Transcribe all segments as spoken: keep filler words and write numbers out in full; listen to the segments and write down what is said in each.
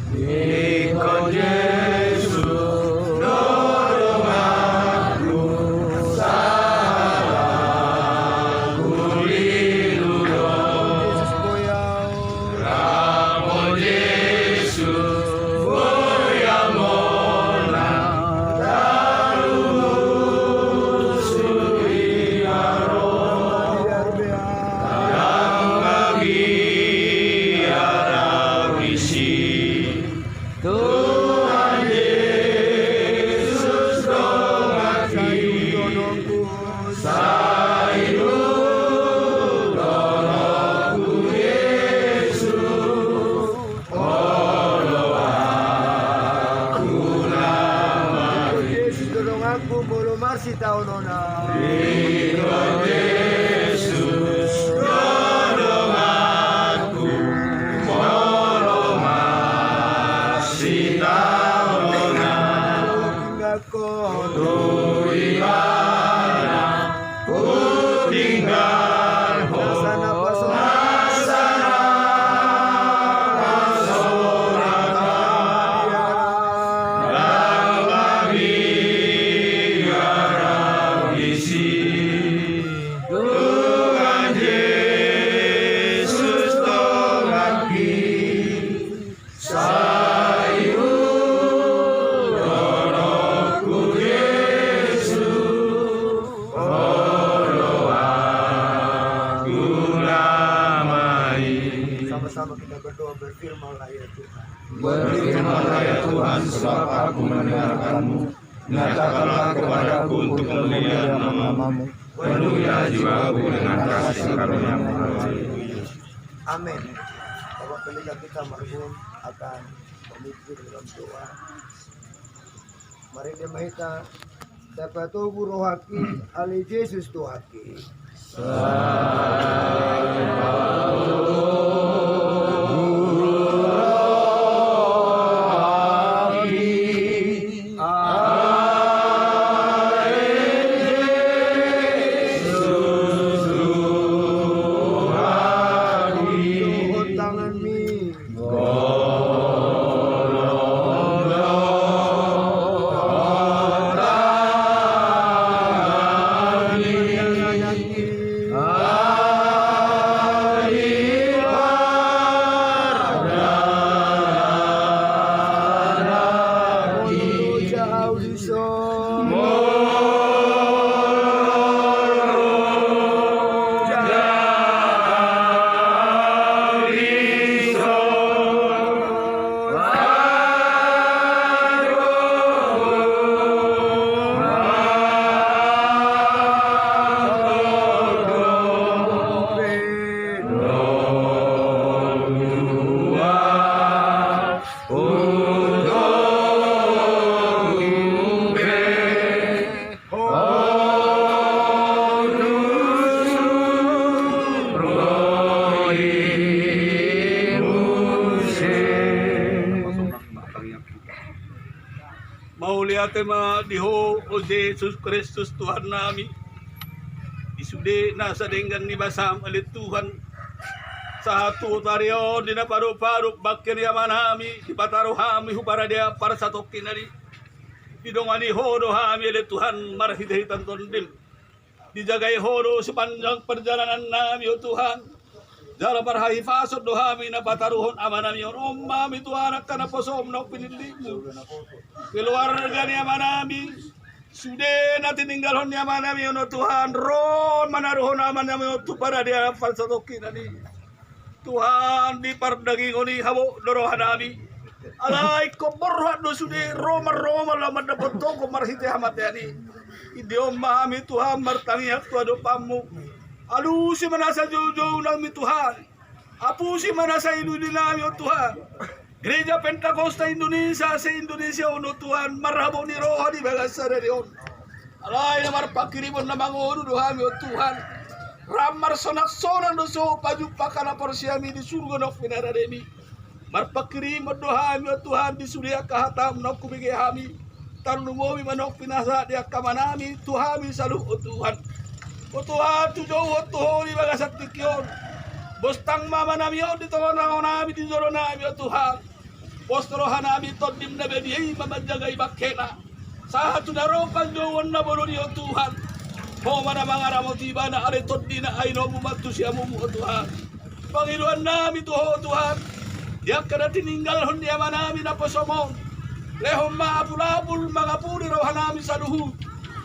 Ingkon Jesus, do donganku, salahku lilu do. Ram ma Jesus, boi amona, taluhon suhi ro. Ndang bagian au disi. Tuhan Jesus donganki, sai hu donganku Jesus, olo aku na mate. Jesus do donganku, molo marsitaononna. Ingkon Jesus do donganku, molo marsitaononna. Ingkon tu ibana hutinggalhon. Nasa na pasonang. Nasa na pasonang. Ndang bagian au disi. Tuhan Jesus donganki, sai hu donganku Jesus, olo aku na mate. Sama-sama kita berdoa, berfirmanlah ya Tuhan. Berfirmanlah ya Tuhan, sebab aku mendengarkan-Mu. Nyatakanlah kepada-Ku untuk kemuliaan nama-Mu. Penuhilah jiwaku dengan kasih karunia-Mu. Haleluya. Amin. Bapak Pendeta, kita marhun akan memimpin dalam doa. Marende ma hita. Sai patogu rohangki, ale Jesus Tuhanki. Mauliate ma di Ho, o Jesus Kristus Tuhannami. Di sude nasa denggan ni basaM, ale Tuhan, sahat tu ari on, di na parup-parup bangke ni amanami, dipataru hami hu paradea parsatongkinan i. Didongani Ho do hami, ale Tuhan, marhite-hite TondiM. Dijagai Ho do sepanjang parjalanannami, o Tuhan. Jala marhahipason do hami na pataruhon amanami on. On ma hami, Tuhan, angka naposoM na pinillitMu. Keluarga ni amanami, sude na tininggalhon ni amanami on, o Tuhan, ro manaruhon amanami on tu paradea parsatongkinan i. Tuhan, di pardagingon i habot do rohanami. Alai ingkon borhat do sude, ro marromo laho mandapothon Ho marhite hamatean i. Inde on ma hami, Tuhan, martangiang tu adopanMu. Alusi ma nasa joujou nami, Tuhan. Apusi ma nasa iluilu nami, o Tuhan. Gereja Pentakosta Indonesia, se-Indonesia on, o Tuhan, marhabot ni roha di bagasan sadari on. Alai na marpanghirimon na mangolu do hami, o Tuhan. Ram marsonaksonaks do so pajumpa hami di surgo na pinarade-Mi. Marpanghirimon do hami, o Tuhan, di sude angka hata-Mu naung hubege hami. Tarlumobi ma naung pinasahat ni angka amanami tu hami saluhut, o Tuhan. O Tuhan, tu jouon tu Ho di bagasan tingki on. Bostang ma amanami on di tongatonganami, di jolonami, o Tuhan. Pos rohanami, Tondim na badia i ma manjagai bangkena. Sahat tu na ro panjouon na bolon i, o Tuhan. Ho ma na mangaramoti ibana ale Tondi na ai na umum tu siamun, o Tuhan. Pangidoannami tu Ho, o Tuhan, di angka na tininggalhon ni amanami naposom on, lehon ma apulapul mangapuli rohanami saluhut.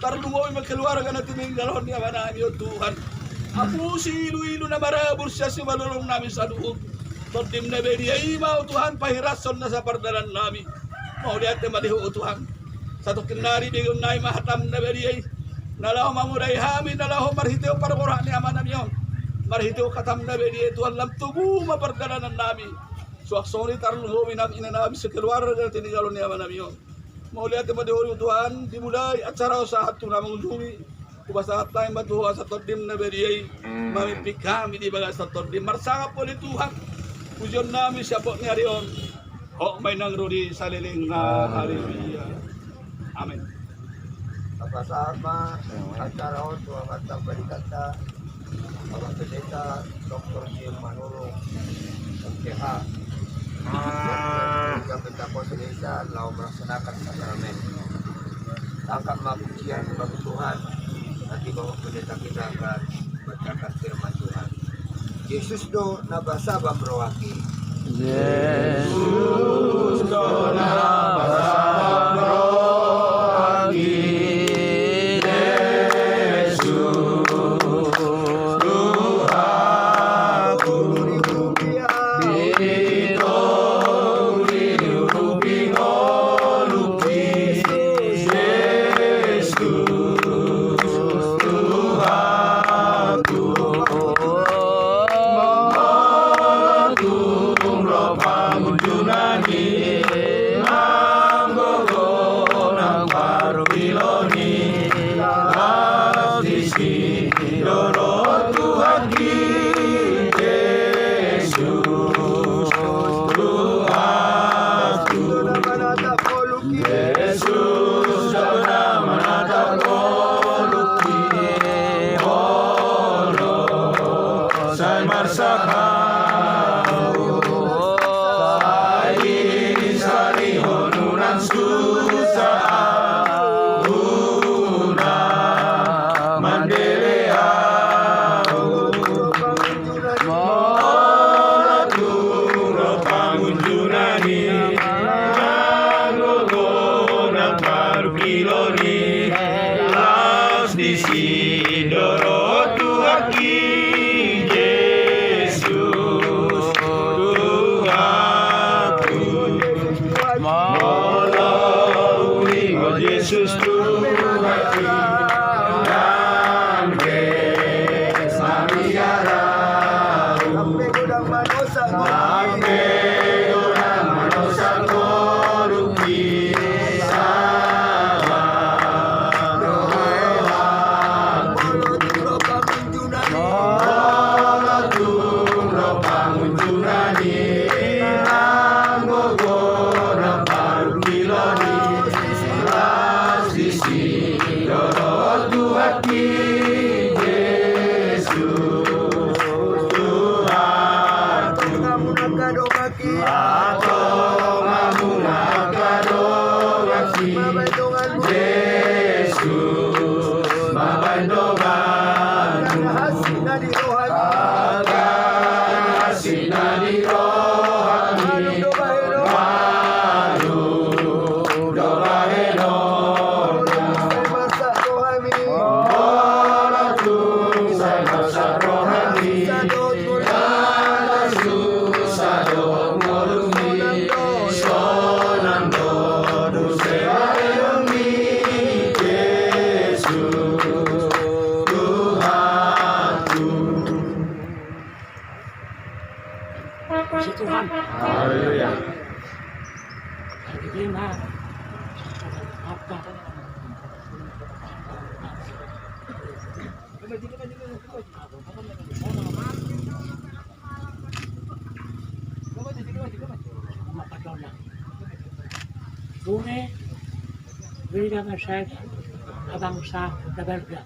Tarlumobi ma keluarga na tininggalhon ni amanami, o Tuhan. Apusi iluilu na marabur sian simalolongnami saluhut. Tondim na badia i ma, o Tuhan, pahirashon nasa pardalanan nami. Mauliate ma di Ho, o Tuhan. Satongkin nari begeonnami ma hata-Mu na badia i, na laho mamodai hami, na laho marhitehon parboruak ni amanami on, marhitehon hata-Mu na badia i, Tuhan, lam togu ma pardalanannami. Suang songon i tarlumobi nang inanami sekeluarga na tininggalhon ni amanami on. Mauliate ma di Ho, o Tuhan, dimulai acara on sahat tu na mangujungi. Hupasahat hami ma tu Ho asa Tondim na badia i mamimpin hami di bagasan Tondim. Marsangap ale Tuhan, pujionnami sian ampang ni ari on. Ho ma i nang ro di saleleng na. Haleluya. Amen. Hupasahat ma acara on tu amanta panitia, Bapak Pendeta Doktor J Manurung, M T H. Yang minta kos Indonesia, lalu melaksanakan sakramen. Tangkap ma pujian bagi Tuhan. Nanti Bapak Pendeta kita akan bacakan firman Tuhan. Jesus do na basa bam rohaki. Jesus do na basa bam rohaki. Jesus Tuhanku. Di tondi urupi ngolungki. Jesus Tuhanku. Molo tung ro pangunjunan i, nang gogo nang parungkilon i, laos disi do ro Tuhanki Jesus Tuhanku. Jesus do na manatap ngolungki, molo sai marsak ahu, sai disalihon unang susa ahu, unang mandele ahu. Molo tung ro pangunjunan i, nang gogo nang parungkilon i, laos disi do ro Tuhanki Jesus Tuhanku. Molo uli ma Jesus Tuhanki, nang be mamiara ahu, nang be godang manosak ngolungki, sabar do rohangku. Molo tung ro pangunjunan i, nang gogo nang parungkilon i, laos disi do ro Tuhanki Jesus Tuhanku. Antong hamu na angka donganki, Jesus mambahen donganmu. Angka na hansit na di rohami, angka na hansit na di rohami, malum do bahenonna, malum do bahenonna. Molo tung sai marsak rohami, molo tung sai marsak rohami, na susa dohot ngolumi, sonang do muse bahenonmi Jesus Tuhanku. Puji Tuhan. Haleluya. Apa? Dungi, beda ma sian habangsa na balga,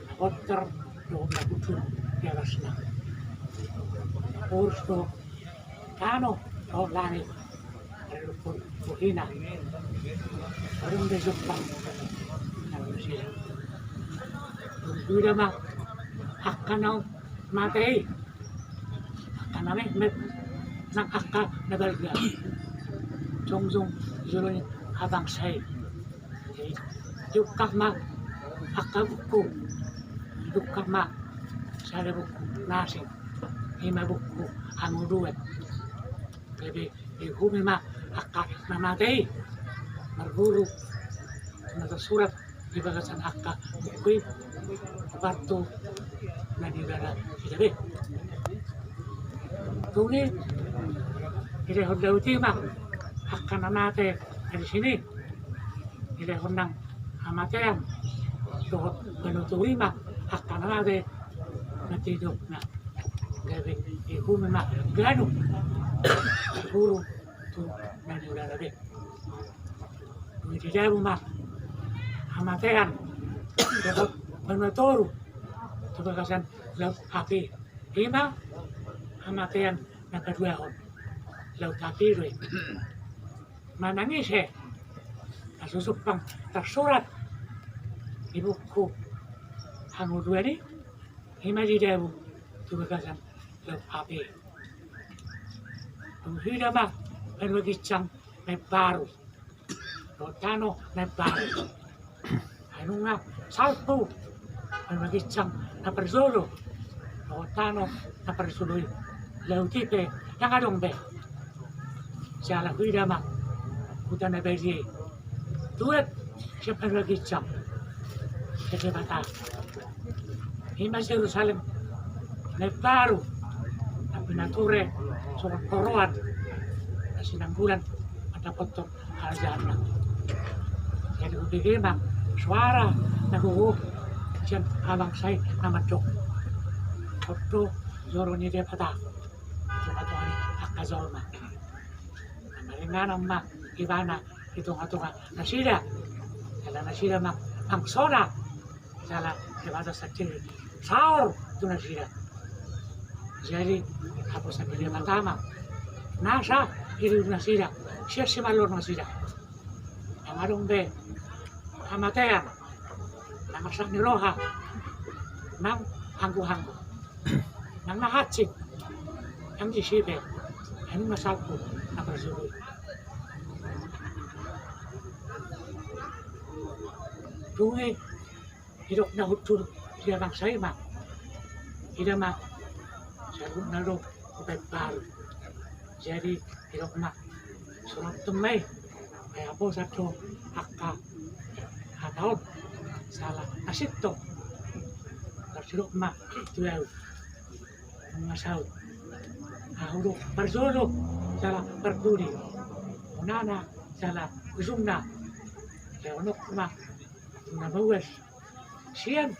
na gontor dohot na bujur di atasna. Urus do tano dohot langit, adong do bohina. Adong do jumpang na manusia. Dung beda ma angka na mate i, angka na metmet nang angka na balga, jongjong di jolo ni habangsa i. Jadi diungkap ma angka buku, diungkap ma sada buku na asing, i ma buku Hanguduan. Gabe diuhumi ma angka na mate i marguru, na tarsurat di bagasan angka buku i, ompunta na niula na ida be. Dung i dilehon laut i ma angka na mate na disi, dilehon nang hamatean dohot banua toru i ma angka na mate na tinidokna. Gabe diuhumi ma ganup marguru tu na niula na be. Dung i didabu ma hamatean dohot banua toru tu bagasan laut api. I ma hamatean na paduahon, laut api do i. Manang ise na so jumpang tarsurat di buku Hanguduan i, i ma didabu tu bagasan laut api. Dung i diida ma banua ginjang na imbaru dohot tano na imbaru. Ai nunga salpu banua ginjang na parjolo dohot tano na parjolo i, laut i pe ndang adong be. Jala huida ma huta na badia i, tuat sian banua ginjang sian Debata. I ma Jerusalem na imbaru, na pinature songon horoan na sinanggulan mandapothon harajaonna. Jadi hubege ma soara na gogo sian habangsa i na mandok: On do joro ni Debata di tongatonga ni angka jolma. Na maringanan ma ibana di tongatonga nasida, jala nasida ma bangsona, jala Debata sandiri saor tu nasida. Jadi haposan ni Debata ma nasa di nasida sian simalor nasida. Ndang adong be hamatean, nang arsak ni roha, nang hangguhanggu, nang na hansit, nang disi pe, ai nunga salpu na parjolo i. Dung i didok na hundul di habangsa i ma: Ida ma, saluhutna do huta imbaru. Jadi didok ma: Surathon ma i, ai haposan do angka hata on, jala na sintong tarsidok ma tu ahu. Nunga saut ahu do parjolo jala parpudi, bonana jala ujungna. Lehononku ma tu na mauas sian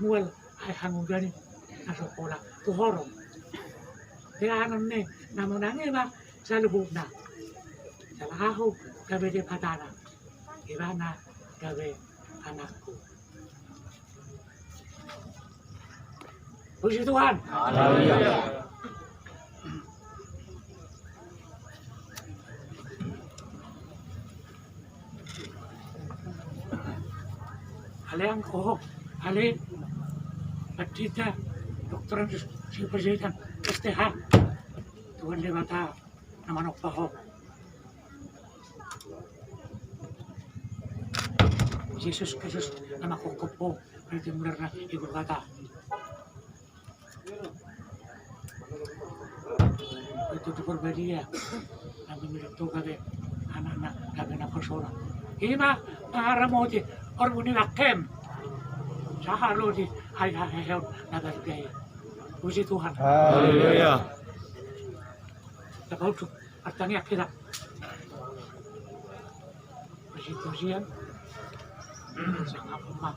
mual aek Hanguduan i na so pola tu horong. Teanon ni na monang i ma saluhutna. Jala ahu gabe Debatana, ibana gabe anakku. Puji Tuhan. Haleluya. Ale angka ho, ale pandita, doktor, sipasetan, S T H. Tuhan Debata na manompa ho. Jesus Kristus na mangkophop ho, berarti mulana i Debata. Itu tu Porbadia na memilih tu gabe anakna, gabe naposona. I ma mangaramoti horbo ni bangkem sahat ro di ari haheheon na badia i. Puji Tuhan. Haleluya. Tapaunduk. Artangnya kira. Puji-pujian. Sangap ma.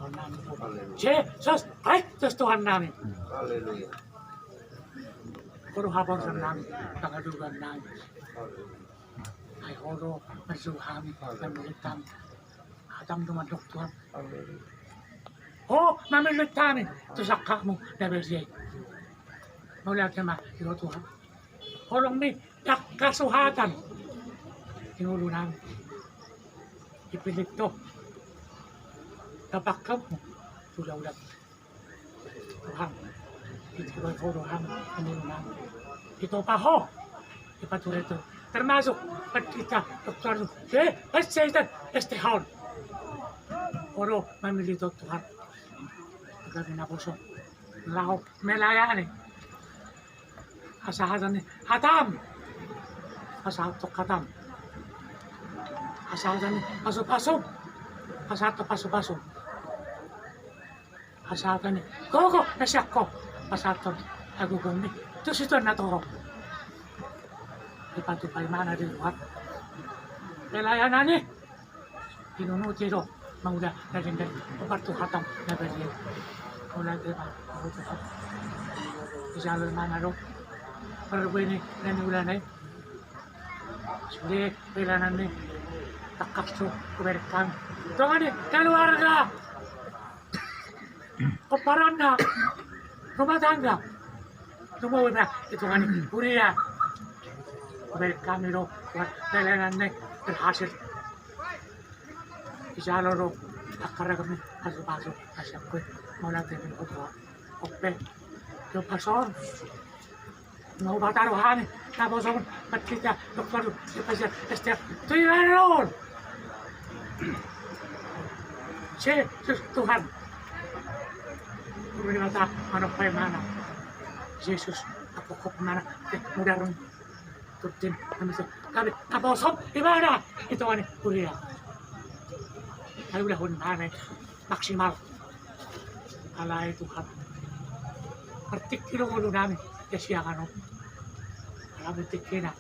Haleluya. Jesus Kristus Tuhan nami. Haleluya. Ho do haporseaon nami, pangalualuan nami. Ai ho do manjou hami, manulihon hami. Hatam do mandok Tuhan. Haleluya. Ho mamillit hami tu sangkapmu na badia i. Mauliate ma di ho Tuhan. Holong ni angka suhatan di ngolu nami. Dipillit ho na pangkamu tu ulaon. Tuhan, ditupa ho do hami di ngolu nami. Ditupa ho, dipature tu. Termasuk pendeta doktor tu. Eh, S C I dan S T H on. Ho do mamillit ho Tuhan. Gabe naposo. Laho melayani. Hasahatan ni hatam. Pasahathon hatam. Hasahatan ni pasupasu. Pasahathon pasupasu. Hasahatan ni gogo na sian ho. Pasahathon hagogoon ni tu situan na torop. Dipatupa ibana di Tuhan. Pelayanan i. Dinunuti do mangula na denggan. Opat tu hatam na badia. Mauliate ma di ho Tuhan. Dijalo ibana do parbue ni na niulana i. Sude pelayanan i. Tangkas do hubereng hami. Tonga ni keluarga. Pomparanna. Rumah tangga. Tumau ibana di tonga ni huria. Hubereng hami do buat pelayanan i berhasil. Dijalo do angka ragam ni pasupasu na sian ho i. Mauliate ma di ho Tuhan. Ope. Di ombas on. Naung hupasahat hami naposo on, pendeta doktor tu, S T H tu ibana on. Jesus Tuhan. Guru ni mata manoppa ibana. Jesus, apokhop ibana. Eh, mudarung. Turtin, kami so, kami naposo ibana. Itu ani kuliah. Ayo udah hon mana. Maksimal. Alai Tuhan. Martingki do ngolu nami di hasiangan on. Alai martingki na.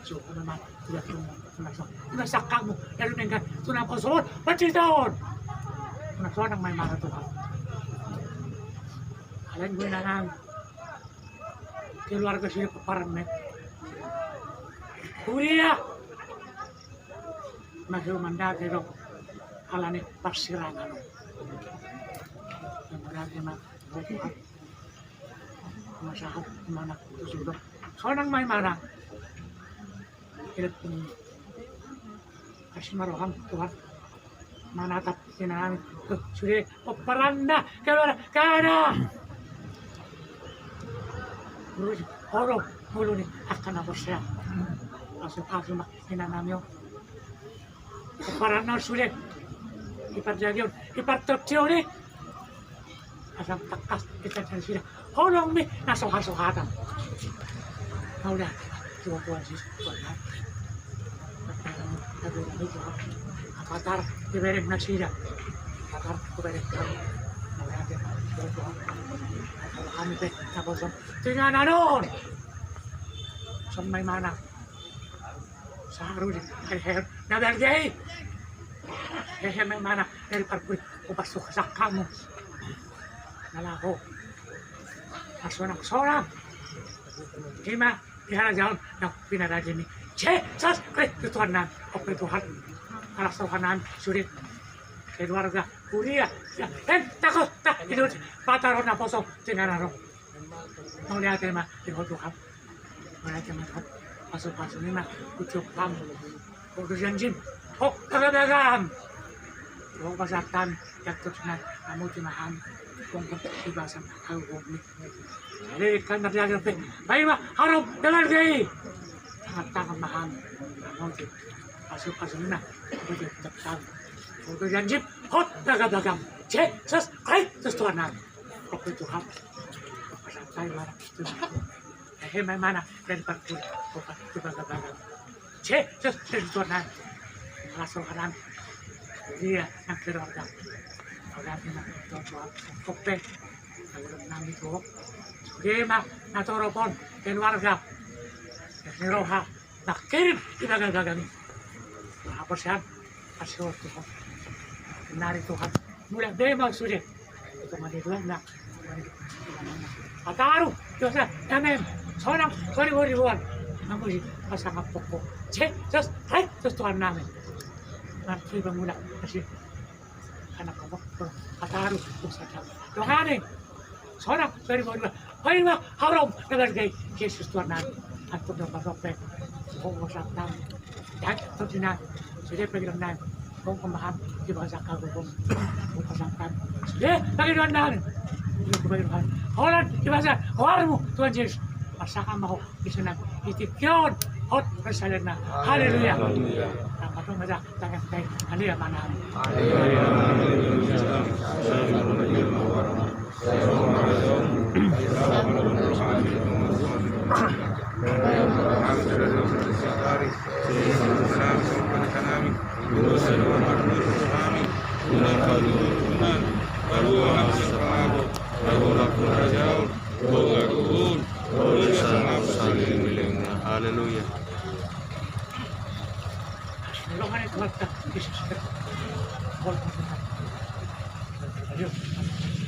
So, memang, udah tunggu. Udah so. Udah sangkapmu. Lalu nenggan. Tunaposo on. Pacitaon. Udah so, nang main mana Tuhan. Alai gue nanam. Keluarga sini pomparan, men. Kuliah. Masih mandate do. Alani parsirangan. Mandate ma. Masahat mana tu sudah. Sonang mai mana. Hidup ini. Kasih ma roham Tuhan. Manatap inanami. Tuh, sude pomparanna keluar kada. Terus, olo, olo ni, akan apa saya. Langsung kasih mak inanami. Pomparanna sude. Iparjagion, ipartotion ni. Asa tangkas kita dari sini. Holong mi na soha-sohatan. Mauliate ma di ho Tuhan Jesus. Apatar dibereng nasida. Apatar dibereng kami. Mauliate ma di ho Tuhan. Kami pe naposo on. Tinggal nanon. Sampai mana? Saru di hehe na bergei. Hehe mai mana dari parpuri. Opas tu kasakamu. Na laho. Sonang-sonang. Ima di harajaon na pinarajemi. Jesus Kristus Tuhan nami. Ope Tuhan. Alas Tuhan nami. Sude. Keluarga. Kuliah. Ya. Eh, takut. Tak. Hidup. Pataro naposo. Tinggal nanon. Mauliate ma di ho Tuhan. Mauliate ma Tuhan. Pasu-pasu ni ma. Kucuk pam. Kudu janjim. Ho, bagam-bagam. Ho, pasatan. Jatuh na. Amu timahan. Kongkong di basam. Kau kong ni. Jadi kan terjaga pe. Baik ma. Harum. Dengan gay. Tangan-tangan mahan. Amu ti. Pasu-pasu ni ma. Kucuk pam. Kudu janjim. Ho, bagam-bagam. Jesus Kristus Tuhan nami. Ope Tuhan. Pasantai mana. Hehe mai mana dari parpuri. Opa tu bagam-bagam. Jesus Kristus Tuhan nami. Alas roha nami. Iya, nang keluarga. Keluarga nami Tuhan. Ope. Keluarga nami Tuhan. Sude ma na torop on keluarga. Ni roha. Nangkirim di bagam-bagam i. Haporseaon. Kasih Tuhan. Nari Tuhan. Mulak be ma sude. Itu mani dua na. Ataru, dosa, damem, sonang, sori bori buan. Namusi, pasangap pokok. Cek, terus, hai, terus Tuhan nami. Nanti bang mulak, kasih. Anak kamu, ataru, dosa, damem. Tuhan ini, sonang, sori bori buan. Paima harom na marga i Jesus Tuhan nami. Antum na marrope. Ho ho santam. Dan tong sina. Sude pagi dong nami. Kong kemaham di bangsa kagogom. Ho ho santam. Sude pagi dong nami. Sude pagi dong nami. Holan di bangsa warmu Tuhan Jesus. Masa kama ho di sana. Itikion hot persalerna. Haleluya. Haleluya. Tangan tangan. Haleluya manam. Haleluya. Haleluya.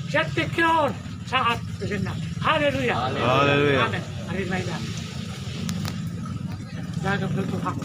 Sian tingki on sahat tu si na. Haleluya. Haleluya. Amen. Ari ma ida. Jaga betul hakku.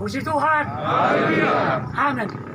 Puji Tuhan. Haleluya. Amen.